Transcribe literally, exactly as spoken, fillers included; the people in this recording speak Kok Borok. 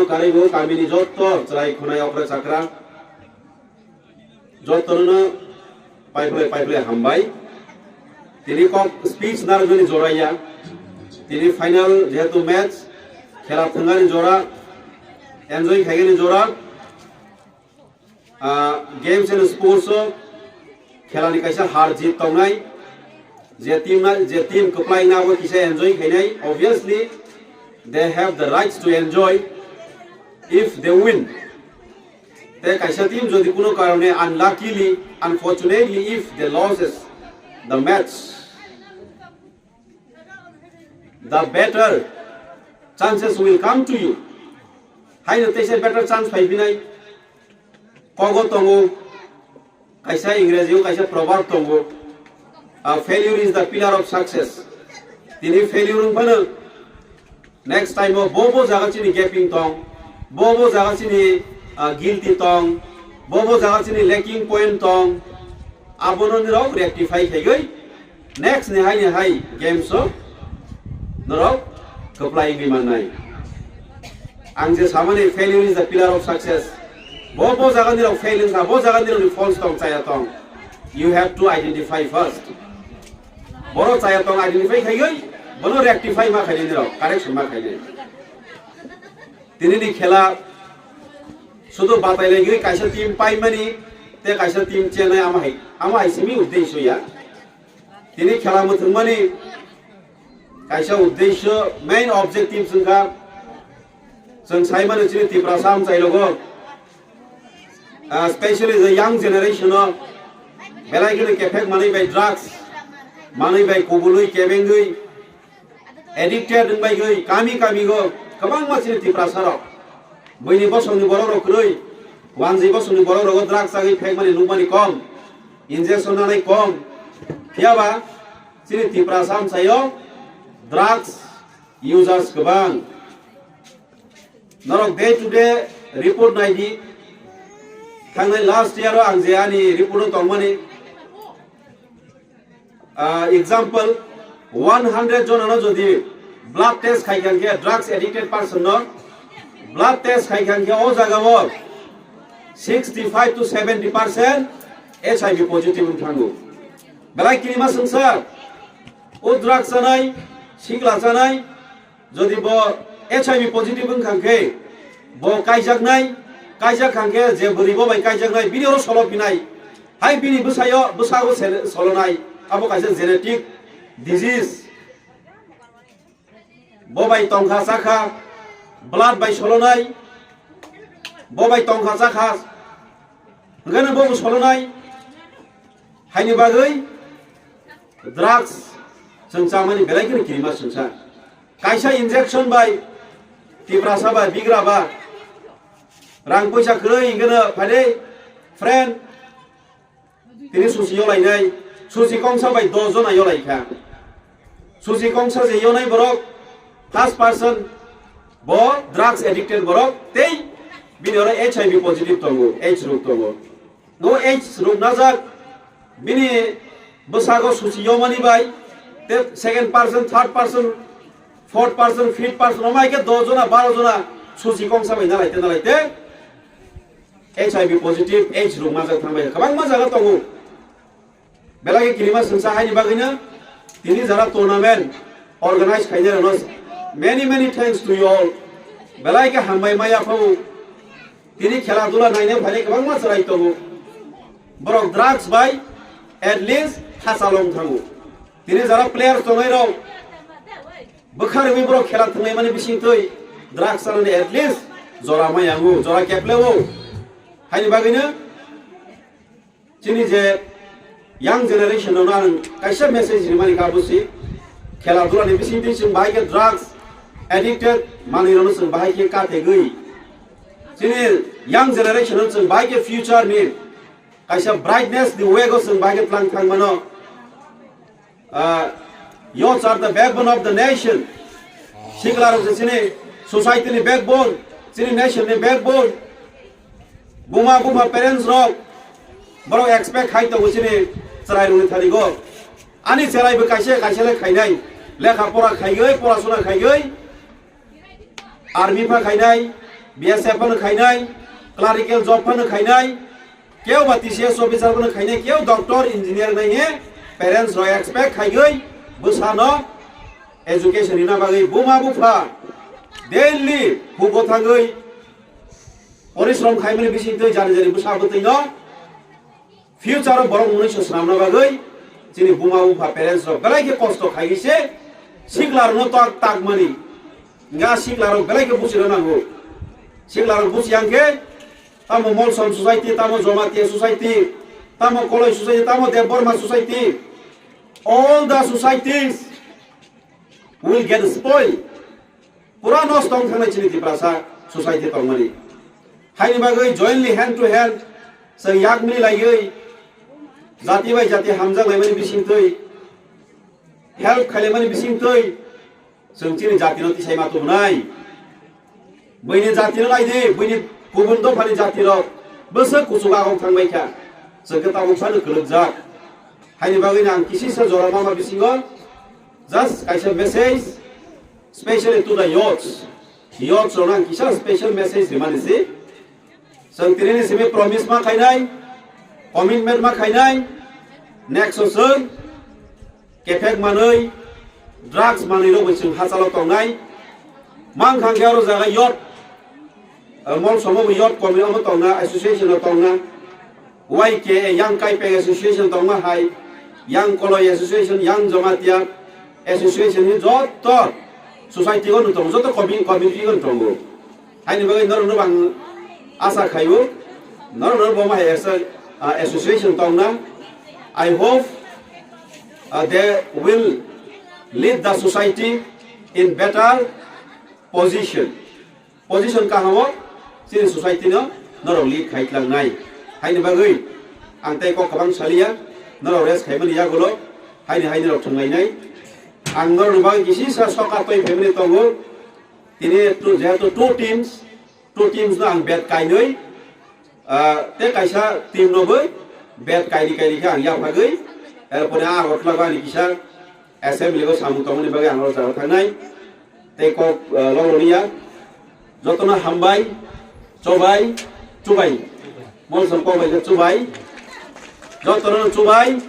Karwi bo kamini jotto chwrai khwnai okra chakra jottono paiphlai paiphlai hambai. Tini kok speech narwknani jora ya. Tini final jehetu match, khela thwngani jora, enjoy khaigani jora. Ah, games and sports o khelani kaisa har jit tongnai. Je team na, je team kwplai na bo kisa enjoy khainai. Obviously, they have the rights to enjoy if they win. Te kaisa team jodi kuno karone unluckily, unfortunately, if they loses the match, the better chances will come to you. Haino teisa better chance phai binai. Kogo tongo, kaisa Ingreji o kaisa proverb tongo, "A failure is the pillar of success." Tini failure wng phano next time o bo bo jaga chini gaping tong, bo bo jaga chini, ah, guilty tong, bo bo jaga chini lacking point tong, abono nirok rectify khaigwi next ni hai ni hai games o norok kwplai wngwi mannai. Ang je samani failure is the pillar of success. Bo bo jaga nirok fail wngkha, bo jaga nirok ni faults tong chaya tong. You have to identify first. Boro chaya tong identify khaigwi, bono rectify ma khainai nirok, correction ma khainai. Tini ni khela sudu batai laigwi kaisa team paimani, te kaisa team chenai ama hai, ama hai simi uddesho ya. Tini khela muthungmani kaisa uddesho, main objective wngkha, chwng saimano chini Tiprasa amchai logo, ah, specially the young generation o belai kheno kephek manwi bai drugs, manwi bai kubului kebengwi addicted wngbaigwi kami kami go kwbangma chini Tiprasa rok, buini bosongni borok rok kwrwi, wanjwi bosongni borok rogo drugs chagwi phekmani nukmani kom, injection nanai kom, phiyaba chini Tiprasa amchaio drugs users kwbang. Norok day to day report naidi. Thangnai last year o ang je ani report o tongmani, ah, example, one hundred jonano jodi blood test khai kha khe drugs addicted person no blood test khai kha khe o jaga o sixty five to seventy percent H I V positive wng thango. Belai kirima swngsa, o drugs chanai, sikla chanai, jodi bo H I V positive wng kha khe, bo kaijaknai, kaijak kha khe je bwrwi bo bai kaijaknai, bini oro solo phinai. Hai bini bwsayo, bwsago sel-, solonai, abo kaisa genetic disease. Bo bai tongkha chakha, blood bai solonai, bo bai tongkha chakha, hwnkhe no bo solonai. Haini bagwi drugs chwng chamani belai kheno kirima swngsa. Kaisa injection bai Tiprasa ba bigra ba rang poisa kwrwi hwnkhe no phaide friend, tini susi yolainai, susi kongsa bai dos jona yolai kha. Susi kongsa je yonai borok first person bo drugs addicted borok tei bini oro H I V positive tongo, AIDS rok tongo. No age rok najak, bini bwsago susi yomani bai, te second person, third person, fourth person, fifth person, omai khe dos jona, baro jona susi kongsa bai nalaite, nalaite H I V positive, AIDS rok majak thangbai, kwbangma jaga tongo. Belai khe kirima swngsa haini bagwino tini jara tournament organize khainai rokno many, many thanks to you all. Belai khe hambai maya phau. Tini khela dula naina phainai kwbangma chwrai tongo. Borok drugs bai at least hachalong thango. Tini jara players tongnai rok bwkha rwui borok khela thwngnaimani bisingtwi drugs chanani at least jora maya wngo, jora kepleo. Haini bagwino chini je young generation rokno ang kaisa message rimani kha busi, khela dula ni bisingtwi chwng bahai khe drugs addicted manwi rokno chwng bahai khe kathegwi chini young generation rok chwng bahai khe future ni kaisa brightness ni way o chwng bahai khe tlang thang mano. Ah, youths are the backbone of the nation. Sikla rok se chini society ni backbone, chini nation ni backbone. Buma buma parents rok borok expect khai tongo chini chwrai rok ni thani go. Ani chwrai bo kaisa kaisa le khainai, lekha pora khaigwi, pora sona khaigwi, army pha khainai, B S F phano khainai, clerical job phano khainai, keu ba T C S officer phano khainai, keu doctor, engineer nai he parents rok expect khaigwi bwsano education rina bagwi buma bupha daily hugo thangwi porishrom khaimani bisingtwi jani jani bwsa bwtwino future o borok mwnwi se swnamna bagwi chini buma bupha parents rok belai khe kosto khaigwi se sikla rokno tak takmani. Nga sikla rok belai khe buchina nango. Sikla rok buchi yang khe tamo Molsom society, tamo Jamatia society, tamo Koloi society, tamo Debbarma society, all the societies will get spoiled. Pura nosto wng thangnai chini Tiprasa society tongmani. Haini bagwi jointly hand to hand chwng yak mili laiwi jati bai jati hamjak laimani bisingtwi, help khailaimani bisingtwi chwng chini jatino tisai ma tubunai. Buini jatino naidi, buini kubun dophani jatirok bwswk kuchuk agong thangbai kha. Chwng khe tabuk phano kwlwkjak. Haini bagwi ang kisisa jora mama bisingo just kaisa message, specially to the youths. Youths rokno ang kisa special message rimani si. Chwng tinini simi promise ma khainai, commitment ma khainai, next o chwng kephek manwi, drugs manwi rok bai chwng hachalo tongnai. Mang khang khe oro jaga youth, eh, Molsom o bo youth committee omo tongna, association o tongna. Y K A, Young Kaipeng Association tongma hai, Young Koloi Association, Young Jamatia Association hi joto society o no tongo, joto commu-, community o no tongo. Haini bagwi norokno ang asa khaio, norokno bo ma hai asa, ah, association tongna. I hope, ah, they will lead the society in better position. Position kahamo chini society no norok lead khai tlangnai. Haini bagwi ang tei kok kwbang saliya, norok rest khaimani yagulo haini haini rok thwnglainai. Ang norokni bagwi kisisa soka twi phaimani tongo. Tini two, jehetu two teams, two teams no ang bet kainwi, ah, tei kaisa team no bai bet kaini kaini khe ang yaphagwi, erpore ang Agartala o ani kisa assembly o samung tongmani bagwi ang o jaga thangnai. Tei kok, ah, loroniya jotono hambai, chobai, chubai. Molsom kok bai khe chubai. Jotono chubai.